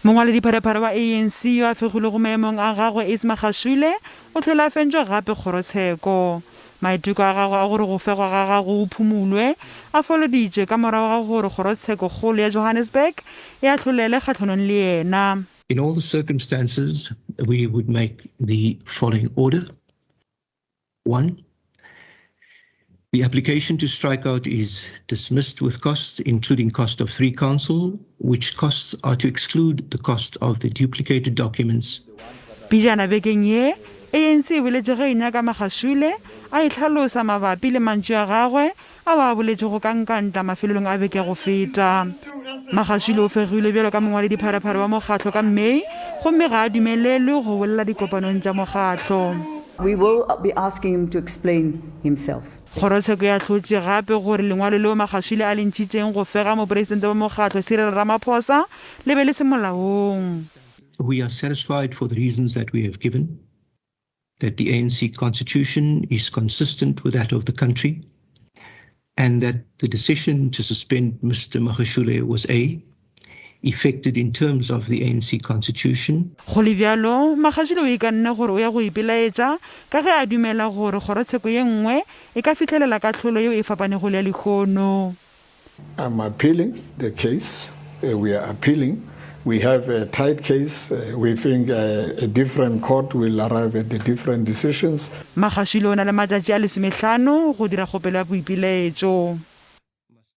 Mongwaledipharephare wa ANC yo a fegilwego maemong a gagwe Ace Magashule o hlwele a fentšwe gape kgorotsheko. Maiteko a gagwe a gore go fegwa ga gagwe go phumulwe a foloditšwe ka morago ga gore kgorotshekokgolo ya Johannesburg e ahlolele kgahlanong le yena. In all the circumstances, we would make the following order. 1. The application to strike out is dismissed with costs, including cost of 3 counsel, which costs are to exclude the cost of the duplicated documents. Pejana bekeng ye, ANC e boletše ge e nyaka Magashule a e hlalosa mabapi le mantšu a gagwe ao a boletšego ka Nkandla mafelelong a beke ya go feta. Magashule o fegilwe bjalo ka mongwaledipharephare wa mokgatlo ka May gomme ga a dumelelwe go bolela dikopanong tša mokgatlo. We will be asking him to explain himself. Kgorotsheko e ahlotše gape gore lengwalo leo Magashule a le ntšhitšeng go fega mopresidente wa mokgatlo Cyril Ramaphosa le be le se molaong. We are satisfied for the reasons that we have given that the ANC constitution is consistent with that of the country and that the decision to suspend Mr Magashule was A, effected in terms of the ANC constitution. Go le bjalo, Magashule o ikanne gore o ya go ipelaetša ka ge a dumela gore kgorotsheko ye nngwe e ka fihlelela kahlolo yeo e fapanego le ya lehono. I'm appealing the case. We are appealing. We have a tight case. We think a different court will arrive at the different decisions. Magashule o na le matšatši a lesomehlano go dira kgopelo ya boipilaetšo.